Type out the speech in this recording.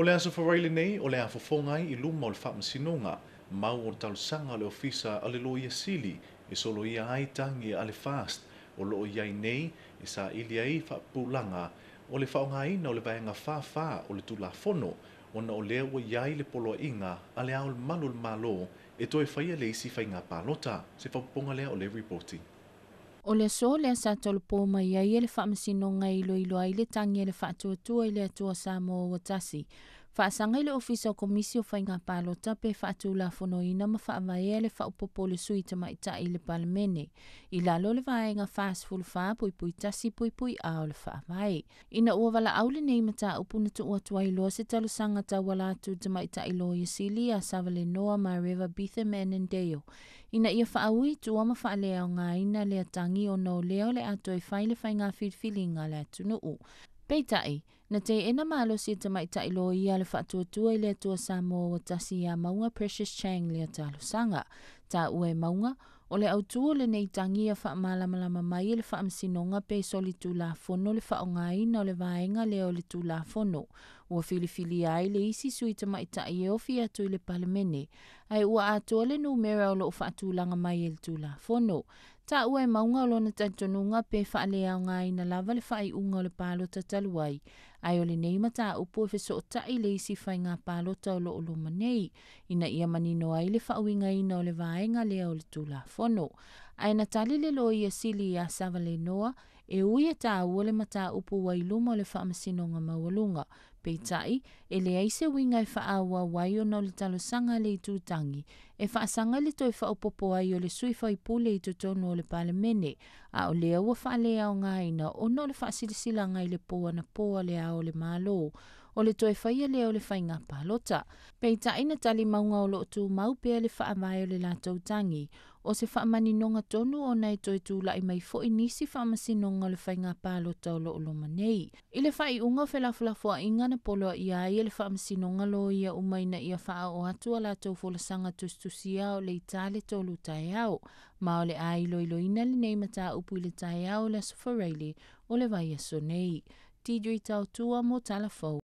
le Aso Faraile lenei o le a fofoga ai i luma o le Faamasinoga mau o le talosaga a le Ofisa a le Loia Sili e soloia ai tagi a le FAST o lo o i ai nei e saili ai faapupulaga o le faaaogaina o le Vaega 44 o le Tulafono ona o lea ua i ai le poloaiga a le Ao Mamalu o le Malo e toe faia le isi faiga palota. Se faaopoopoga lea o le ripoti. O le aso lea sa tolopo mai ai e le Faamasinoga e iloilo ai le tagi a le Faatuatua i le Atua Samoa ua Tasi. Faasaga i le Ofisa o Komisi o Faiga Palota pe faatulafonoina ma faavaea le faaopoopo o le sui tamaitai i le Palemene i lalo o le Vaega 44.1.A o le Faavae. Ina ua valaau lenei mataupu na tuu atu ai loa se talosaga tauala atu i le tamaitai Loia Sili ia Savalenoa Mareva Betham Annandale ina ia faaui i tua ma faaleaogaina lea tagi ona o lea o le a toe fai le faiga filifiliga a le atunuu. Peitai, na teena malosi e tamaitai loia le Faatuatua i le Atua Samoa ua Tasi ia Mauga Precious Chang lea talosaga. Taua e Mauga, o le autu o lenei tagi ia faamalamalama mai e le Faamasinoga pe solitulafono le faaaogaina o le vaega lea o le Tulafono ua filifilia ai le isi sui tamaitai e ofi atu i le Palemene, ae ua atoa le numera o lo o faatulaga mai e le Tulafono. Taua e Mauga o lona talitonuga pe faaleaogaina lava le faaiuga o le palota talu ai, ae o lenei mataupu e fesootai le isi faiga palota o lo o loma nei, ina ia manino ai le faauigaina o le vaega lea o le Tulafono. Ae na tali le Loia Sili ia Savalenoa, e ui e taua le mataupu ua i luma o le Faamasinoga Maualuga, peitai, e leai se uiga e faaauau ai ona o le talosaga a le itutagi e faasaga i le toe faaopoopo ai o le sui faipule i totonu o le Palemene, a o lea ua faaleaogaina ona o le faasilasilaga i le po anapo a le Ao o le Malo o le toe faia lea o le faiga palota. Peitai na tali Mauga o lo o tumau pea le faavae o le latou tagi, o se faamaninoga tonu ona e toe tulai mai foi nisi faamasinoga o le faiga palota o lo o loma nei. I le faaiuga o felafolafoaiga na poloaia ai e le Faamasinoga loia uma ina ia faaoo atu a latou folasaga tusitusia o le ita le 3 taeao, ma o le a iloiloina lenei mataupu i le taeao o le Aso Faraile o le vaiaso nei. Deidre Tautua mo Tala Fou.